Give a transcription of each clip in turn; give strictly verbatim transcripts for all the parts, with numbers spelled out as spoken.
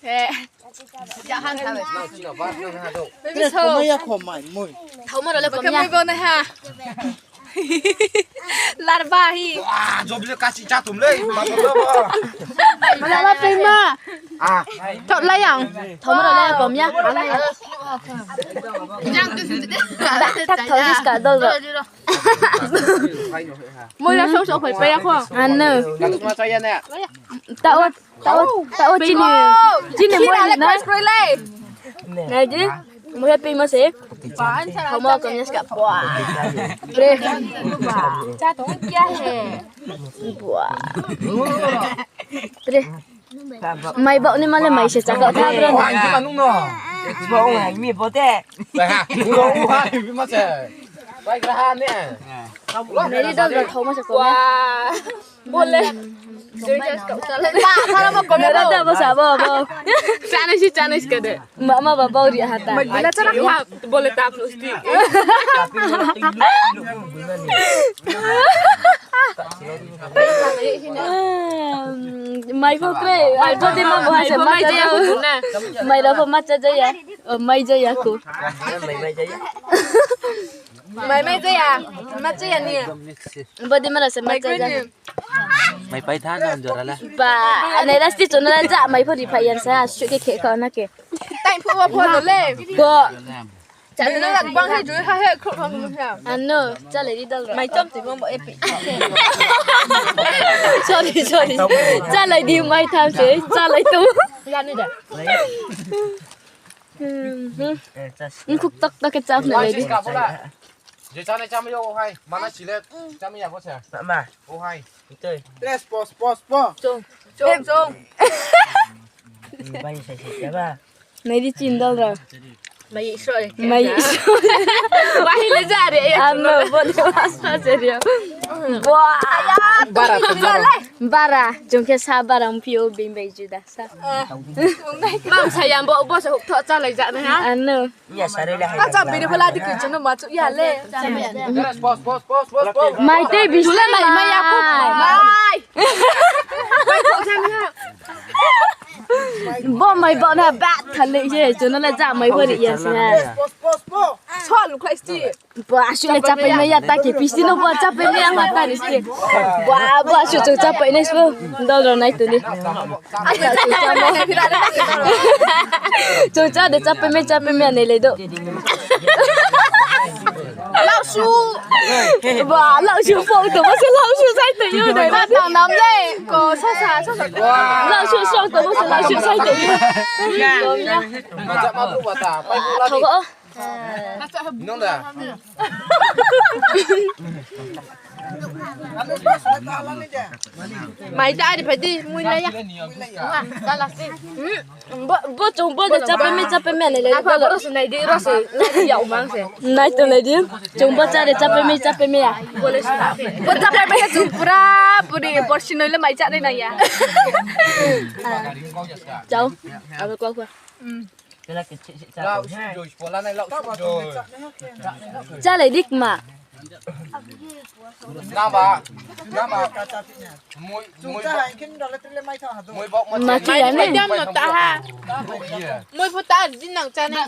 Eh. Nang chini bar nang ha do. Baby so. Koma ya kho mai mui. Thauma rao le koma ya. Khe mui bo nai ha. Larva hi. Wah, job le kasi chatum le. Mala la pema. Ah. Thok la yang. Thauma rao le koma ya. Tak thok sis ka dol rao. Mui la so so phai pa ya kho. Ano. Ka ma cha ya ne. Ta o. Tao, tao chini, chini mui na. Nai di, mui happy mo se. Homo ko nyas ka pua. Pre. Cha to kya hai? Pua. Pre. Mai bau ni male mai se chakau tha bro. Wah, ini manu no. Bau ngai mi bote. Wah, ini ma se. Bai graha ne. Nai di dol dol thau ma se ko. Wah. Bole. Join chas kau sa le. Ba, sara mo comment. Nara da bo sa bo bo. Chanai si, chanai si ka de. Ma, ma ba bau ri ha ta. Mai bole chara ha, bole ta plastic. Mai pho kre, mai pho de ma bo ha se mai ma cha ja ya. Mai ra pho ma cha ja ya. O, mai ja ya ko. Mai mai ja ya. Ma cha ya ni. Bo de ma ra se ma cha ja. Mai pai tha na jora la. Ba, nai ra sti chuna la ja mai pho ri phai yan sa, su ke khe kha na ke. Tai pho pho lo le. Ko. Chana la bang he ju ha he khro khro mo ha. Ano, cha le di dol ro. Mai chom ti mo bo epi. Sorry, sorry. Cha le di mai tham se, cha le tu. Ya ni da. Hmm, hmm. Nkhuk tok tok ke chap na le di. Je chanai chamai yo hai, mana sile chamai ya bo se. Ma, ma. O hai. Tres, pos, pos, po. Chong, chong, chong. Nai di chin dol ro. Mai isoi. Mai isoi. Wah, hile ja re. Ano, bo de mas pa se rio. Wah. Bara, bara. Bara, jong ke sa bara mpio bing bai juda sa. Mang sa yang bo, bo sa huk tho cha lai ja na ha. Ano. Iya, sare le hai. Acha bini phola di ke chuna ma chu ya le. Pos, pos, pos, pos, pos. Mai te bisle mai mai ya ko. Mai. Mai ko jang ha. Bo mai bo na ba thale ye chuna le ja mai bo ri ya sa. Pos, pos, pos. So lu khlai sti. Bo asu le chapai mai ya ta ke pisti no bo chapai mai ya ma ta ni sti. Bo, bo asu chung chapai nai sbo. Dol ro nai tu ni. Chung cha de chapai mai, chapai mai nai le do. Laosu. Ba, laosu pho to, ba se laosu sai to yo dai. Ba tang nam le, ko sa sa, sa sa. Laosu so to, ba se laosu sai to yo. Ko ya. Thok o. Nung da. Mai ta ari phai di, mui lai ya. Hmm, bo, bo chung bo de chapai mai, chapai mai nai le. Apa bo ro se nai di, ro se nai di ya umang se. Nai to nai di. Chung bo cha de chapai mai, chapai mai ya. Bo le se. Bo chapai mai chung pura puri borsi noi le mai cha de nai ya. Chao. Abo ko ko. Hmm. Chalai dik ma. Nama, nama. Mui, mui, mui bok ma. Ma chi ya ne. Mui pho ta di nang cha nai.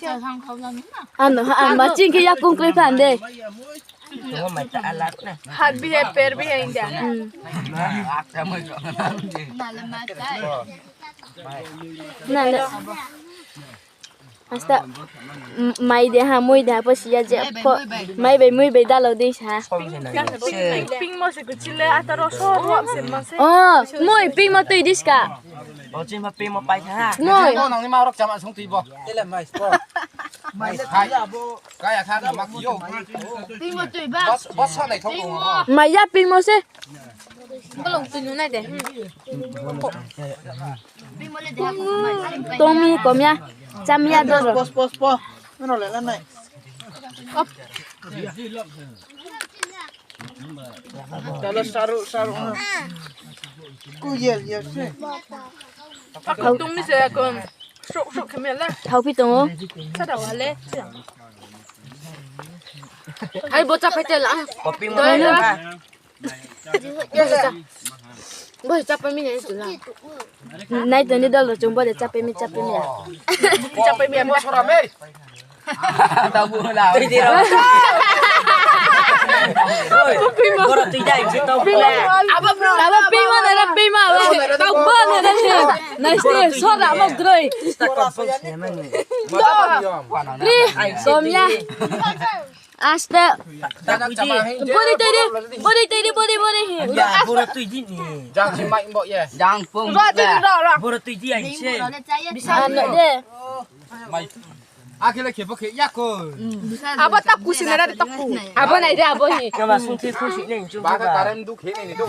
Ano ha, ma ching ke ya kung kri phan de. Hat bi hai, per bi hai India. Hmm. Na le. Asta, m-, mai de ha, mui de ha, pho siya je pho, mai bai, mui bai dalo de sa. Ping mo se kuchile, ataro so, ruap se ma se. Oh, mui ping mo tui diska. Bo chin ma ping mo pai tha. Mui. Nang ni ma rok chama sung tui bo. Tele mai spo. Mai le tui ya bo. Kaya tha na mak yo. Ping mo tui ba. Bos, bos sa nai thong. Mai ya ping mo se. Bolong tui nu nai de. Tong mi kom ya. Cham ya do ro. Pos, pos, pos. Mano le la nai. Chalo, saru, saru. Ku yel, yel se. Thau tong mi se ko. Sok, sok khe mela. Thau phi tong o. Sa da wa le. Ai bo cha phai te la. Kopi mo. Doi la. Bo se chápai mi nai tong la. Nai tong ni dol rao chung bo de chápai mi, chápai mi ya. Chápai mi ya, bo sora mi. Tau bu la. Abo pima na, abo pima, abo. Tau bu na na. Nai ste, sora mo groi. Ri, kom ya. Aste. Bori tei di, bori tei di, bori, bori. Ya, boro tui di ni. Jang si mai mbok ye. Jang pung. Ro, ro, ro. Boro tui di ai se. Bisa ano de. Mai. Akhele khe bo khe ya ko. Abo taku si nara de taku. Abo nai de abo hi. Kama sung thi khu si neng chu. Ba ka karen du khe ni ni do.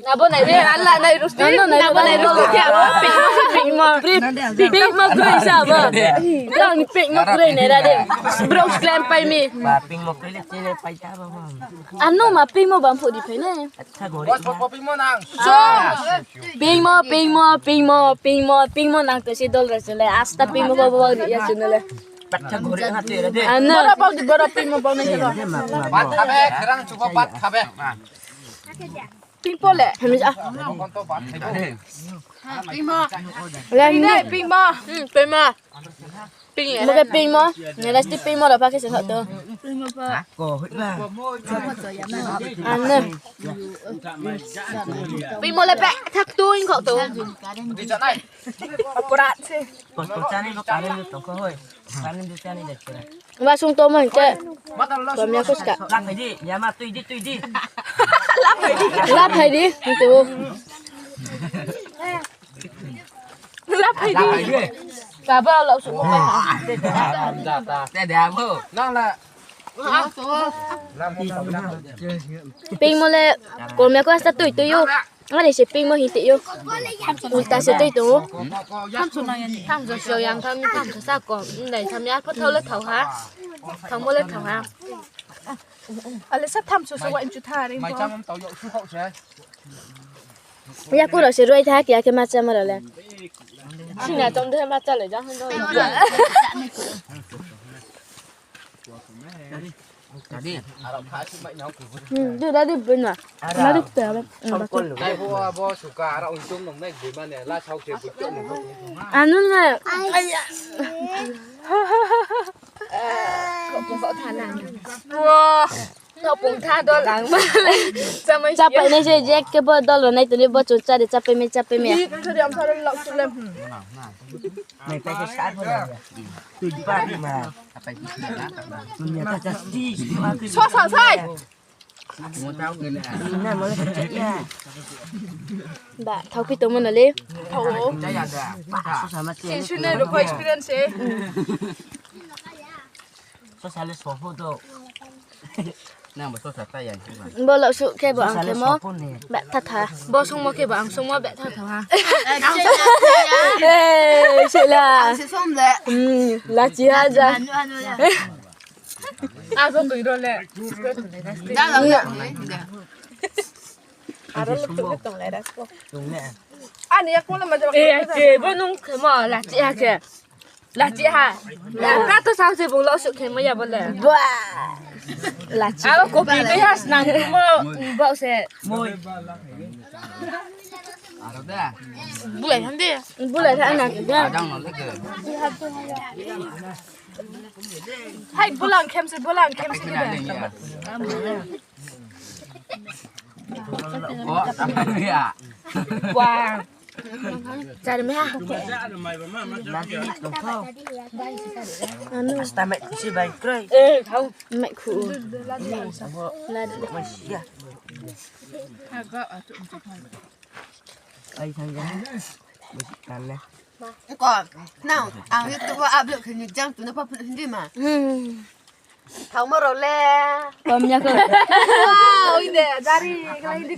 Abo nai de, ala nai rus de. Ano nai abo nai rus de. Abo pink mo, pink mo, pink mo, pink mo groi sa abo. Brao ni pink mo groi nai ra de. Brao sklem pai mi. Ba pink mo groi le chile pai ta ba. Ano ma pink mo bam pho di phai nai. Pink mo, pink mo, pink mo, pink mo, pink mo nang to si dol ra sele. Asta pink mo ba ba ri ya sele. Ano. Boro bau di, boro pink mo bau nai sele. Bat khabe, kerang chuba bat khabe. Pink po le. Hami ah. Pink mo. Pink mo. Hmm, pink mo. Pink mo ke pink mo. Nai rasti pink mo ra pa ke se hot to. Ano. Pink mo le pe thak tu in kho to. Akurat se. Kos kos chani no karen du tong kho hoi. Karen du chani de kira. Ba sung to mo hingke. Tom ya kos ka. Lap hai di, ya ma tui di, tui di. Lap hai di. Lap hai di, itu. Lap hai di. Lap hai di. Baba lap su. Te de abo. Nang la. Pink mo le, kom ya ko asta tui tui yo. Ani se pink mo hing te yo. Ulta se tei tong ou. Thamso nang ya ni. Thamso siao yang tham ni thamso sa kom. Ndai tham ya pho thao le thao ha. Thao mo le thao ha. Ale sa thamso se wa inchu tha re. Mai cham tau yo su khau se. Ya ku ro se roi tha kya ke ma cha ma ro le. Sina chom de ma cha le jang han do. Dadi. Hmm, dadi bena. Dadi te. Nai bo, bo suka ara untung nong nai bui mane la chau se bui chau nong. Anu na. Wah. Nokpung tha dol ang ma. Chamai. Chapai nai se je ke bo dol ro nai tini bo chung cha de chapai mi chapai mi. Hi, thori am thori lok sulem. Nai pai ke sa bo na. Tui ba ma. Dunia ta cha sti. So sa sai. Ba, thao khe tongmo no le. Thao. Ba, so sa ma se. Sini ro ko experience e. Sosa le soho do. Nang bo sosa ta ya. Bo lok suh khe bo ang khe mo. Betha tha. Bo sungmo khe bo ang sungmo betha tha ha. Eh, sila. Ang se som le. Hmm, lachi ha ja. Anu, anu le. Abo koi ro le. Da la. Aro lo tu tong le da ko. Ani ya ko le ma ja. Eh, ke bo nung khe mo lachi ha khe. Lachi ha. Ka to sang se bung lo su khe mo ya bo le. Ba. Lachi. Abo kopi ni ha snang mo ba se. Moi. Bulai han de. Bulai han na. Hai bulang khem se bulang khem se. Wah. Cari meh ha. Anu. Asta mai si bai kroi. Eh, kau. Mai khu. Lad. Ya. Ai thang ya. Kan le. Ko, nang, ang YouTube wo upload khe ni jang tu na pa phun hindi ma. Hmm. Thao mo ro le. Kom ya ko. Wow, inde, jari, kala hindi